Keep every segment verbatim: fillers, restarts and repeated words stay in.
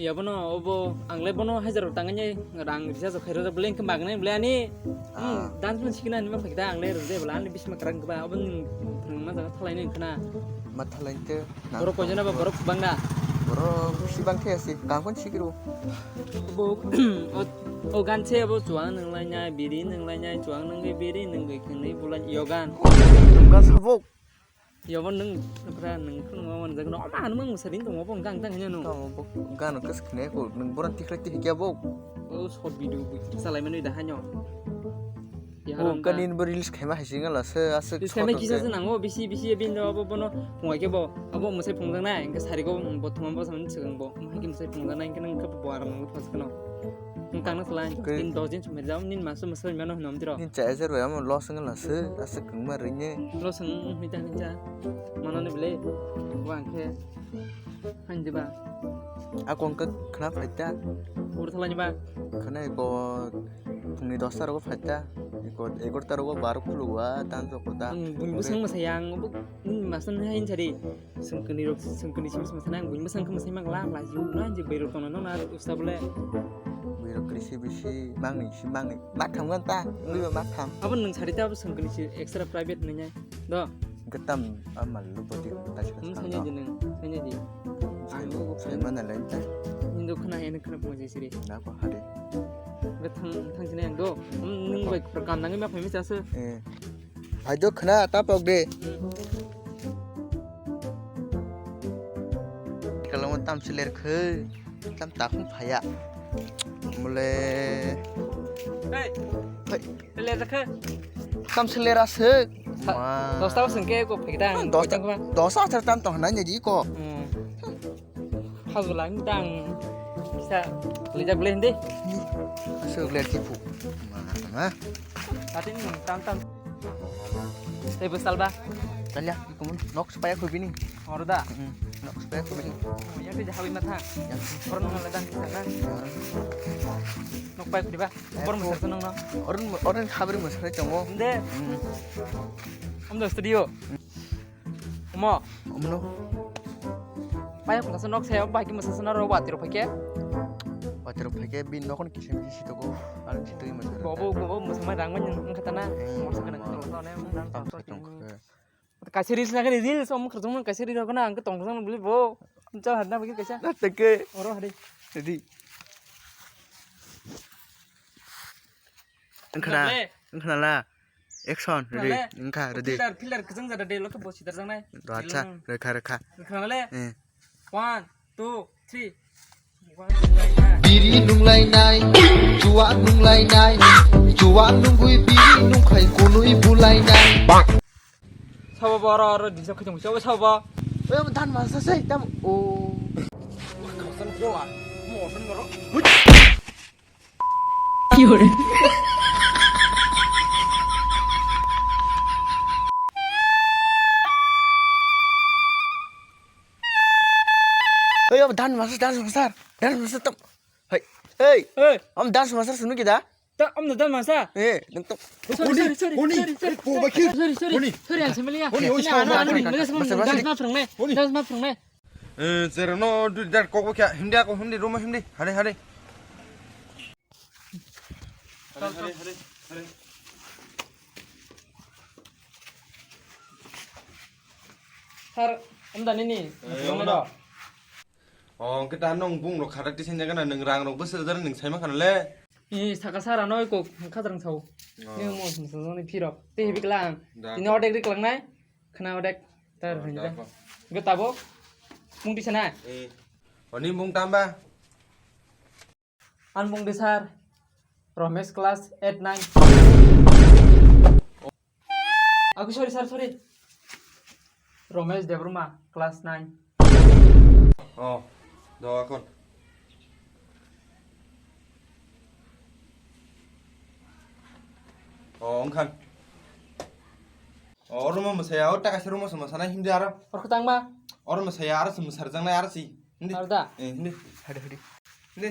Ya bono obo ang le bono hajar tangani rang risa so khairo bole engke magnai bole ani. Ah. Hmm, dan pun sikina ni ma phakda ang le rode bole ani bisma karang ba obo ning phang ma jaga thalai ni khna. Ma thalai te. Borok koi jana ba borok bangda. Borok si bang khe si kang kon sikiro. Bo o, o gan se bo chuang nang lai nai biri nang lai nai chuang nang biri nang goi khnai bulai yogan. Gan sabok. Yobo nung, nukra nung, khunuma manjak no, ma hanumang musari tong, obo hwnka hwnka hwnka no. Tamo bo gano kwswk khne ko, nung boran tikhlai tihikya bo. O short video bo salai mani da hanyo. Oh, kani bo reels khaima hai singa la se, aswk. Reels khaima kisa se nango, bisi, bisi, bini do abo bono, phungai khe bo, abo musai phungjak nai, hwnka sari go, bo thuma bo samani swkang bo, hai khe musai phungjak nai, hwnka nung khe bo aram nang phas khano. Nwng tangna salai, tin dos din sumai jao, nini masu masu mano hinom tiro. Nini cha ejer bai amo loss wngla se, aswk kwngma ringye. Loss wng, wng, hita, hita. Mano ni bile, wa angkhe, hain diba. Ako angkhe khna phaita. Ur thalani ba. Khna eko, phungni dosta rogo phaita. Eko, egarta rogo bar khuluwa, tan joko ta. Ang bung busang masayang, bu, nini masu ni hain chari. Sengkuni rok, sengkuni simi simi sanang, buini bwsang khe mwsai mangla, lajiu na, je bai rok tongna nong na, usta bole. Bai rok krisi bisi, mangni si mangni, ma tham gan ta, ngui ba ma tham. Abo nung sari ta abo sengkuni si extra private nanya, do. Getam amal lu bodi ta sila. Hmm, sanya di nung, sanya di. Ang lu sai mana lain ta. Indo khna, eno khna pung je siri. Na ko hari. Ge thang, thang sini ang do. Hmm, nung bai kam nang ma phai mi chase. Eh. Phai do khna ta pok de. Kalamo tam seler khe, tam takhum phaya. Mole. Hey. Hey. Seler khe. Tam seler aswk. Sa-, ma. Dosta sengke ko phai ta. Dosta, dosta asar tam tong hwnai ni ko. Hmm. Hajula dang. Bisa lijak beli hindi. Aswk le tipu. Ma, ma. Tadi tam tam. Tei bwsal ba? Talya, iko mun nok supaya ko bini. Oro da? Hmm, nok supaya ko bini. Yang tu jahawi matha. Yang. Oro nang le dan kita na. Hmm. Nok pai ko di ba? Bor mo sa nang no. Oro, oro habri mo sa tongo. Inde. Hmm. Om do studio. Omo. Omo no. Pai ko sa nok se, pai ki mo sa na ro watiro phai ke. Watiro phai ke bin nokon kisi misi sitogo. Alang sitoi mo sa. Bobo, bobo mo sa mai rang man yang kata na. Hmm. Mo sa kana ko to ne. Tam sa tong. Kaisa reels na kani reels om khajong man kaisa reels na ang tong khajong beli bo. Chal hadna bagi kaisa. Na teke. Oro hari. Ready. Engkhana. Engkhana la. Action. Ready. Engkha ready. Pillar pillar khajang jada de lo to bo sidar jang nai. Acha. Rekha rekha. Engkhana le. Eh. One, two, three. Biri nunglainai, jua nunglainai, jua nungwi biri nungkhai kunui bulainai. Sabo boro oro dinsa khajong sabo sabo. Oy, dan masa sei tam. Oh. Kasan bola. Mo san moro. Ki hore? Oy, obo dan masar, dan masar, dan masar tam. Hey, hey, hey, om dan masar sunu kita. Ta, om dan masar. Eh, nang tam. Sorry, sorry, sorry, sorry, sorry, sorry, sorry, sorry, ang semel ya. Honi, honi, honi, honi, dan masar, dan masar, dan masar. Eh, zero no, do that, kok kya, hindi ako, hindi, room hindi, hari, hari. Hare, hare, hare, hare. Sir, amda nini? Eh, nong amda. Do. Oh, kita nong bung lo khara tisen jaga na nung rang rok bwswk jar nung saima khana le. Ih, saka sara noi kok khadrang sao. Oh. Ni mo sung sung ni phirok. Te hebi klang. Da. Ini odek rik lang nai. Khana odek. Tar. Oh, hinja. Da ko. Gotabo. Mung di sana. Eh. Oni mung tamba. Ang bung di sir, Romesh class eight nine. Aku sorry, sir, sorry. Romesh Debbarma class nine. Oh, do akon. Oh, ongkhan. Oh, oro mo masaya, o taka se oro mo masana hindi aro. Oro tangma. Oro masaya aro se masar jangnai aro si. Hindi. Arda. Eh, hindi. Hadi, hadi. Hindi.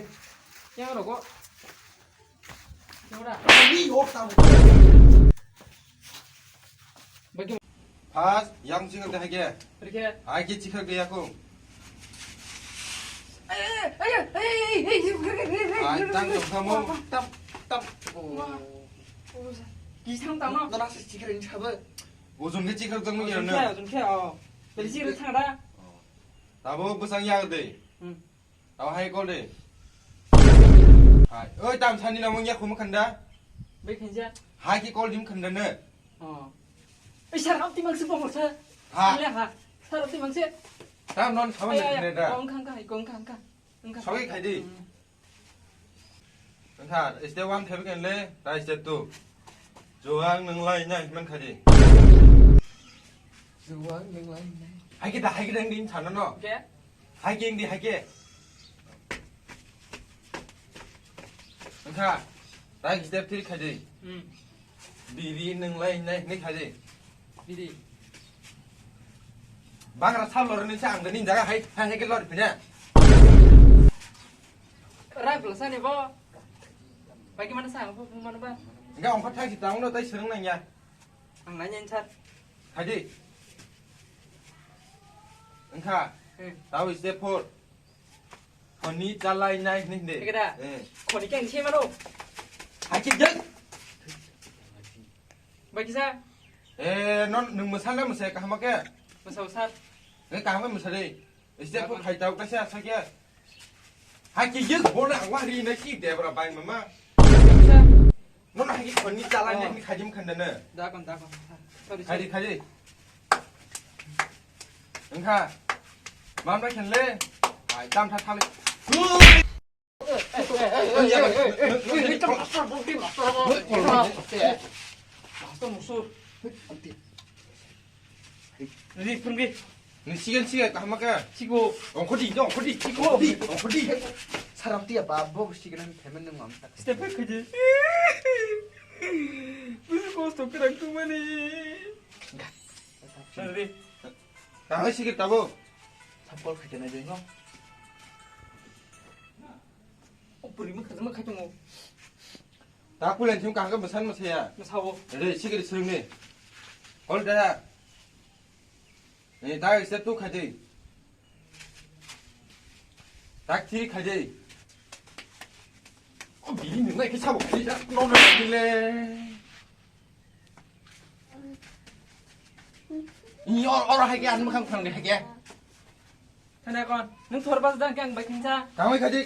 Yang rogo. Yang ora. Hindi, oh, tahu. Bagi. Pas, yang cikak deh ke. Pergi. Ai ke cikak deh aku. Ayo, ayo, ayo, Ai, tang tong samo. Tam, tam. Oh. Ki sang tang no? Nana se chikir ni sabe. Ozon ke chikir tang no ya na. Ozon ke, oh. Beli chikir tang da. Tabo bwsang ya de. Hmm. Tabo hai kol de. Hai. Oi, tam sani na mong ya khum khanda. Bai khinja. Hai ki kol dim khanda ne. Oh. Ei, sar, am timang se bongor sa. Ha. Sale ha. Sar, am timang se. Tam non sawan ne da. Kong khang khang, kong khang khang. Sogi khai di. Hmm. Wngkha, step one thaibi khe le, ta step two. Juang nung lai nai himman khai di. Juang nung lai nai. Hai khe da, hai khe da, wngdi, wng sana no. Ke? Hai khe, wngdi, hai khe. Wngkha, ta step three khai di. Hmm. Biri nung lai nai hinwi khai di. Biri. Bangra sal lorni sa ang ni jaga hai, hai, hai ke lor pina. Rai bla sani bo. Bagi mana sa ang bo mana ba. Enggak ongkha thai si tang no tai sereng nang ya. Ang nanya sar. Khai di. Engkha. Hmm. Tao step four. Khoni chalai nai hinwi hindi. Ekeda. Eh. Khoni khe ang se mano. Hakhe jeng. Bai kisa. Eh, non nung mwsana mwsai kaham khe. Mwsao sar. Eh, kaham mwsari. Step four khai tao kaisa sakya. Hakhe jeng bona wahri na ki debra bai mama. Kisa. Nono hai ki khonni chalai nai ni khajim khanda na. Da kon, da kon. Sorry, sorry. Khaidi, khaidi. Wngkha. Mamra khenle. Hai, tam tha thali. Master musur. Ri, phun ri. Ni sigan siga kaham ka? Sigo. Ongkhodi, ongkhodi, sigo. Ongkhodi, ongkhodi. Saram tiya ba, bo sigan payment nang mam tak. Step back khaji. Bisi kosto kerang tu mani. Ga. Sorry. Kaham siga tabo. Sapol khaji na jengo. O puri mukha ma khai tongo. Ta kulen thim kaham ka masan masaya. Masao. Re sikiri sirung ni. Hol da. Ni ta step two khai di. Tak three khai di. O bini nung nai ke sabo khai da. No no le. Ni or or hai ke an mukhang khang de hai ke. Thana kon. Nung thor bas dang kang bai khinsa. Kamai khai di.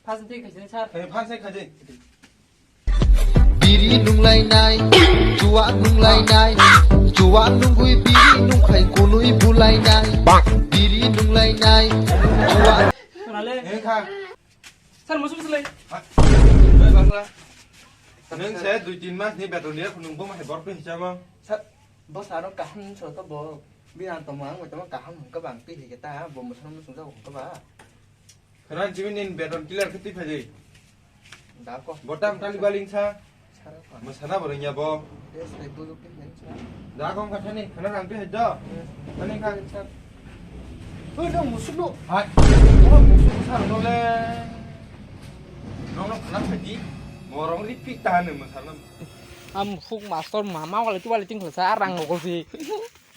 Phasing twi khaisini sir. Eh, phasing khaisini. Biri nunglainai, juwa nunglainai, juwa nungwi biri nungkhai kunui bulainai. Biri nunglainai, juwa. Khunale. Eh, kha. Sir, musu musu lai. Ha? Eh, bakla. Nung se dui tin mas ni beton liya khunung bo ma hai bor pe hisabo. Sir, bo saro kaham so to bo. Bi ang to mang, to kaham ka bang pi hi ta, bo musu musu jago ka ba. Khana jimin nin beton clear khe twi phaidi. Da ko. Botam tali baling sa. Sara ko. Masana boreng ya bo. Yes, ai bulu ke hen sa. Da ko kha thani, khana rang twi hajjo. Yes. Thani kha. Oi, no musu no. Hai. Oh, musu sa no le. No no khana phaidi. Morong ri pi ta ne masana. Am huk master mama wala tu wala ting sa rang ko si.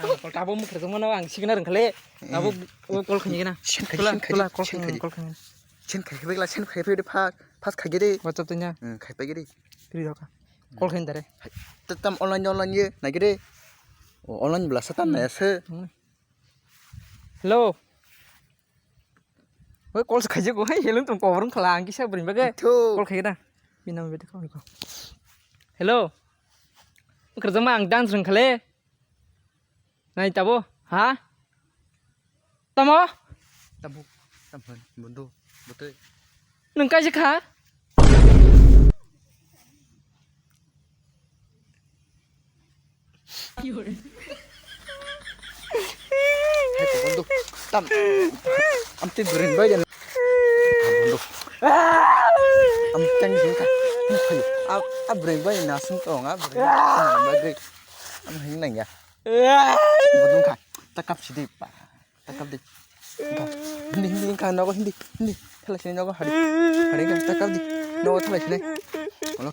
Ang kol tabo mwkhwrwng mano ang sikna rwngkhale. Tabo kol khani gana. Sen khai, tula, sen khai, tula, kol sen khani, khai. Kol khani. Sen khai, begla sen khai, begla phak, phas khai gede. WhatsApp tanya. Hmm, khai pa gede. Tiri doka. Kol khani dare. Tam online, online ye, na gede. O, online bla satan na se. Hello. Oi, kol se khaijak ko, hai, hello, tong kobor wngkhala, ang kisa bwrwi bagwi. Ithu. Kol khaigana. Bini nang bete kol ko. Hello. Kwrwngma ang dance rwngkhale. Nai tabo, ha? Tamo? Tabo, tamo, budu, budu. Nwng kaisa kha? Hai, bonduk. Tam. Am twi bwrwini bai de. Bonduk. Am tang jing ka. Am, am bwrwini bai na sung tong, am bwrwini bai de. Am hing nang ya. Bonduk ka. Ta kap si de pa. Takap di. Hindi, hindi, hindi, hindi, hindi. Thalai sini nogo, hari. Hari kan, takap di. Nogo thalai sini. Olo